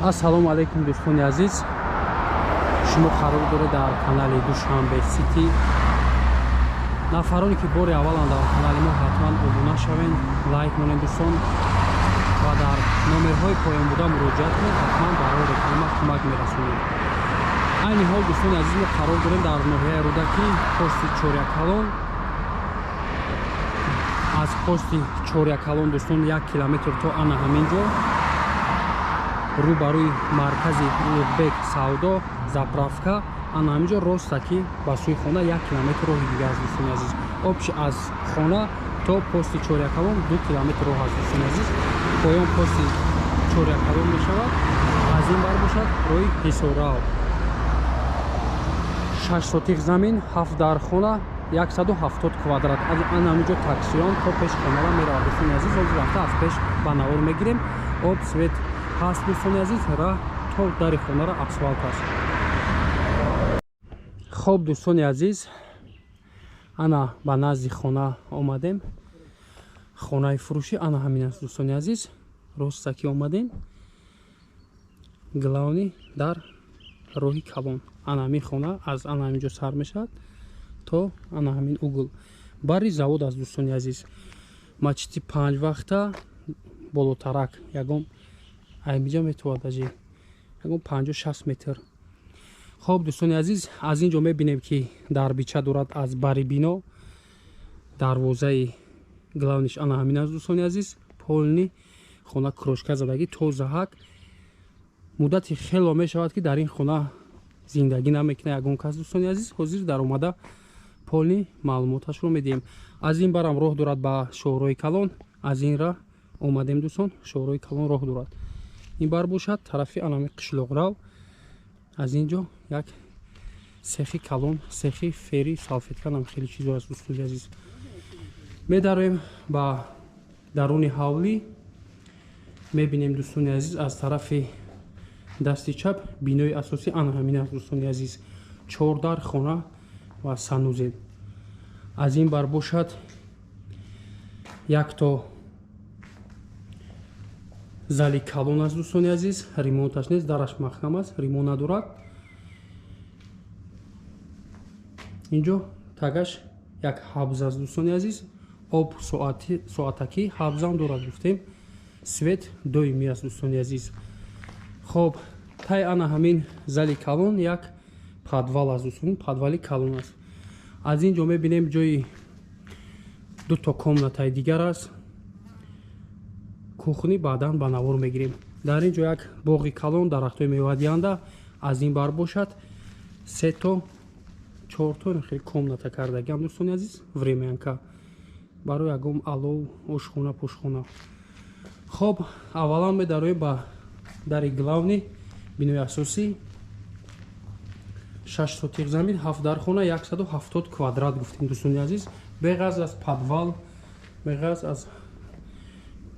Ассалому алайкум дӯстони азиз. Шумо қарор доред дар канали Душанбе Сити. Нафароне ки бори аввалан дар канали мо, ҳатман обуна шавед, лайк монед дӯстон ва дар номерҳои поён буда муроҷиат кунед, ҳатман барои реклама кӯмак мерасонем. Айни ҳол дӯстони азиз мо қарор дорем дар ноҳияи Рӯдакӣ, пости Чорякалон. Аз пости Чорякалон дӯстон 1 километр то ана ҳамин ҷо рӯбарӯи маркази Улуғбек савдо заправка, ана ҳамин ҷо ростаки ба сӯи хона 1 километр роҳи дигар аст дӯстони азиз. Общ аз хона то пости Чорякалон 2 километр роҳ аст дӯстони азиз. Поён пости Чорякалон мешавад, аз ин бар бошад роҳи Ҳисорав. 6 сотих замин, 7 дархона, 170 квадрат. Аз ана ҳамин ҷо таксиён то пеш хонара меравад дӯстони азиз. Ҳозир рафта аз пеш ба навор мегирем. Об, свет ҳаст дӯстони азиз, раҳ то дари хонара асфалт аст. Хоб дӯстони азиз, ана ба назди хона омадем. Хонаи фурӯшӣ ана ҳамин аст дӯстони азиз. Ростаки омадем, главни дар роҳи калон. Ана ҳамин хона аз ана ҳамин ҷо сар мешавад то ана ҳамин угл. Бари завод аст дӯстони азиз. Масҷиди 5 вақта болотарак, ягон аймиҷа метавад ажи ягон 50-60 метр. Хоб дӯстони азиз, аз ин ҷо мебинем ки дарбича дорад аз бари бино. Дарвозаи главниш ана ҳамин аст дӯстони азиз. Полни хона крошка задагӣ, тозаҳак. Муддати хело мешавад ки дар ин хона зиндагӣ намекунад ягон кас дӯстони азиз. Ҳозир даромада полни маълумоташро медиҳем. Аз ин барам роҳ дорад ба шоҳрои калон. Аз ин ра омадем дӯстон, шоҳрои калон роҳ дорад. Ин бар бошад тарафи анами қишлоқрав. Аз ин ҷо як сехи калон, сехи фери салфетка нам хеле чизо аст дӯстони азиз. Медароем ба даруни ҳавлӣ. Мебинем дӯстони азиз аз тарафи дасти чап бинои асосӣ ана ҳамин аст дӯстони азиз. 4 дар хона ва санузел. Аз ин бар бошад як то зали калон аст дӯстони азиз. Ремонташ нест, дараш маҳкам аст, ремонт надорад. Инҷо тагаш як ҳабз аст дӯстони азиз. Об соатакӣ ҳабзам дорад гуфтем. Свет доимӣ аст дӯстони азиз. Хоб тай ана ҳамин зали калон як подвал аст дӯстон, подвали калон аст. Аз ин ҷо мебинем ҷои ду то комнатаи дигар аст. Кухни баъдан ба навор мегирем. Дар ин ҷо як боғи калон, дарахтҳои мевадиҳанда. Аз ин бар бошад 3 то 4 то хеле комната кардагиам дӯстони азиз, времянка барои ягон алов, ошхона, пошхона. Хоб аввалан медароем ба дари главни бинои асосӣ. 6 сотих замин, 7 дархона, 170 квадрат гуфтем дӯстони азиз. Беғарз аз подвал, беғарз аз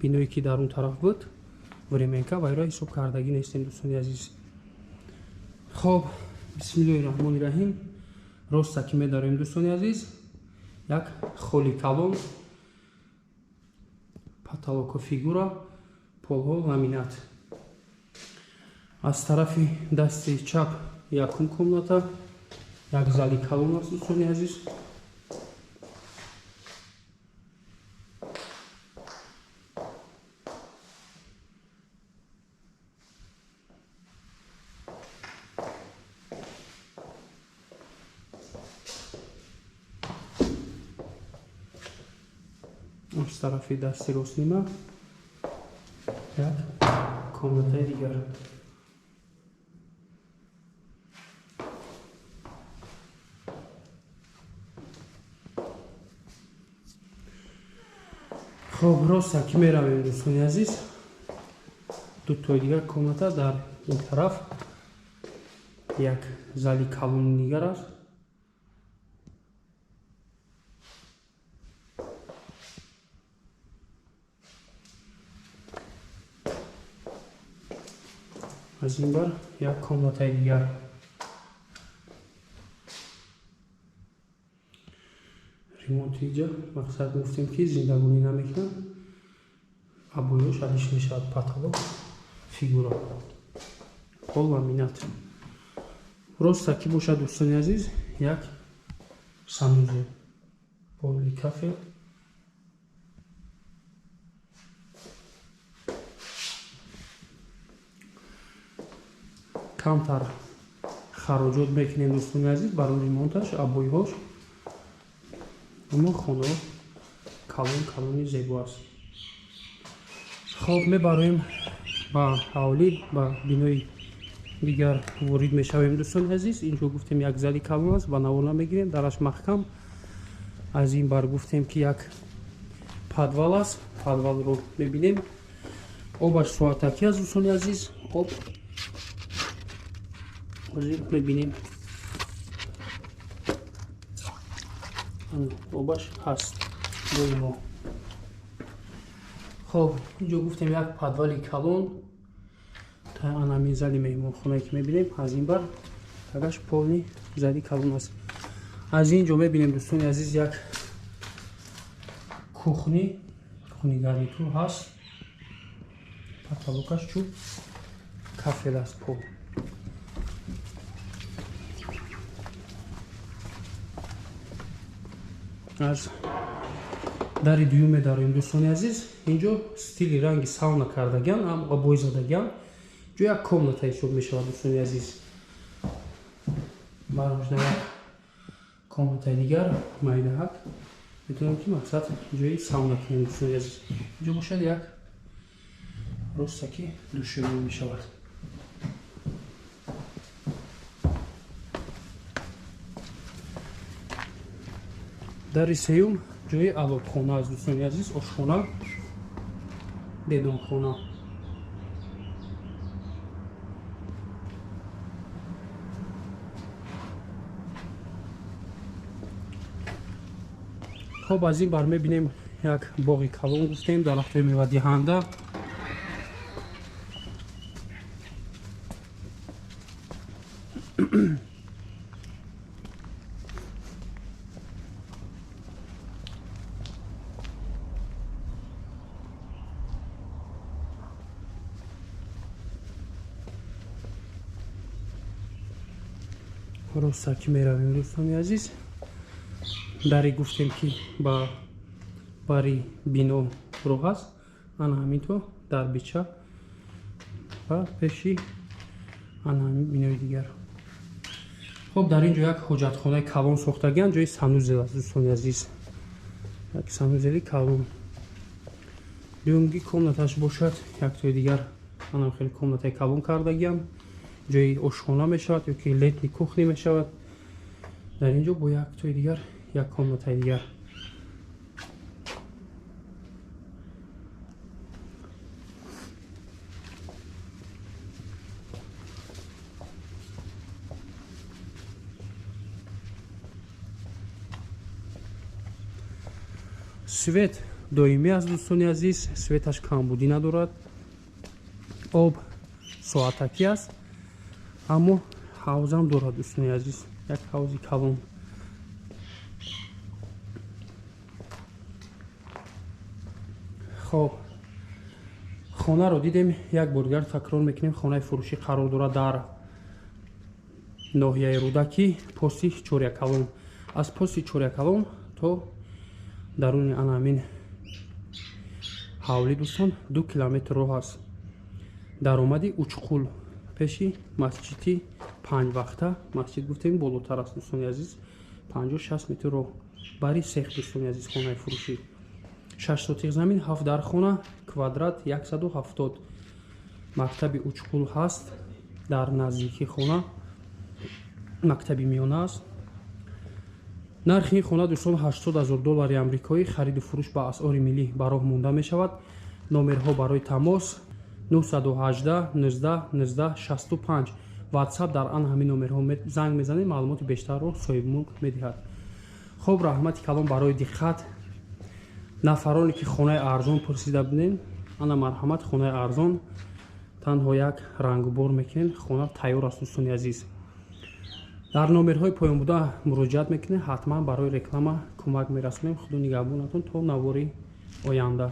биное ки дар он тараф буд, временка ва иро ҳисоб кардагӣ нестем дӯстони азиз. Хоб бисмиллоҳи раҳмони раҳим. Ростаки медароем дӯстони азиз. Як холи калон, потолоко фигура, полҳо ламинат. Аз тарафи дасти чап якум комната, як зали калон аст дӯстони азиз. Аз тарафи дасти рост нима як комнатаи дигар. Хоб ростаки меравем дӯстони азиз. Ду тои дигар комната дар ин тараф, як зали калони дигар аст. Аз ин бар як комнатаи дигар. Ремонти иҷа мақсад гуфтем ки зиндагонӣ намекунад, обоёш алиш мешавад, потолок фигура. Пол ламинат. Роста ки бошад, дӯстони азиз, як санузел. Поли кафел. Камтар хароҷот мекунем, дӯстони азиз, барои ремонташ, обойҳош. Аммо хона калон калони зебо аст. Хоб, мебароем ба ҳавлӣ, ба бинои дигар ворид мешавем, дӯстони азиз. Инҷо гуфтем, як зали калон аст, ба навор намегирем, дараш маҳкам. Аз ин бар гуфтем, ки як подвал аст, подвалро мебинем. Обаш соатакӣ аст, дӯстони азиз, об ҳозир мебинем, обаш ҳаст доимо. Хоб, инҷо гуфтем, як подвали калон та анамин зали меҳмонхонае, ки мебинем, аз ин бар тагаш полный зали калон аст. Аз ин ҷо мебинем, дӯстони азиз, як кухни гарнитур ҳаст, потолокаш чӯб, кафел аст пол. Аз дари дуюм медароем, дӯстони азиз. Инҷо стили ранги сауна кардагиан, обой задагиан. Ҷо як комната ҳисоб мешавад, дӯстони азиз. Барожда як комнатаи дигар майдаҳак, метавонем, ки мақсад ҷои сауна кунем, дӯстони азиз. Инҷо бошад, як ростаки душевой мешавад. Дари сеюм ҷои алобхона аст, дӯстони азиз, ошхона, дедонхона. Хоб, аз ин бар мебинем як боғи калон, гуфтем, дарахтҳои мевадиҳанда. Ростаки меравем, дӯстони азиз. Даре гуфтем, ки ба бари бино роҳ аст, ана ҳаминто дар бича ва пеши ана ҳамин бинои дигар. Хоб, дар ин ҷо як ҳоҷатхонаи калон сохтагианд, ҷои санузел аст, дӯстони азиз, як санузели калон. Дуюмги комнаташ бошад, яктои дигар анам хеле комнатаи калон кардагианд, ҷои ошхона мешавад ё ки летний кухня мешавад. Дар ин ҷо бо яктои дигар як комнатаи дигар. Свет доимӣ аст, дӯстони азиз, светаш камбудӣ надорад. Об соатакӣ аст, аммо ҳавзам дорад, дӯстони азиз, як ҳавзи калон. Хоб, хонаро дидем, як бор дигар такрор мекунем: хонаи фурӯшӣ қарор дорад дар ноҳияи Рӯдакӣ, пости Чорякалон. Аз пости Чорякалон то даруни ана ҳамин ҳавлӣ, дӯстон, 2 километр роҳ аст. Даромади Учқул, пеши масҷиди панҷвақта, масҷид гуфтем, болотар аст, дӯстони азиз, 50-60 метр роҳ, бари сех, дӯстони азиз. Хонаи фурӯшӣ: 6 сотих замин, ҳафт дархона, квадрат 170. Мактаби Учқул ҳаст дар наздикии хона, мактаби миёна аст. Нархи ин хона, дӯстон, 80 000 доллари амрикоӣ. Хариду фурӯш ба асъори миллӣ ба роҳ монда мешавад. Номерҳо барои тамос: 918 19 19 65, WhatsApp. Дар ан ҳамин номерҳо занг мезанед, маълумоти бештарро соҳибмулк медиҳад. Хуб, раҳмати калон барои диққат. Нафароне, ки хонаи арзон пурсида будем, ана марҳамат, хонаи арзон, танҳо як рангубор мекунем, хона тайёр аст, дӯстони азиз. Дар номерҳои поёнбуда муроҷиат мекунед, ҳатман барои реклама кӯмак мерасонем. Худо нигаҳбонатон то навори оянда.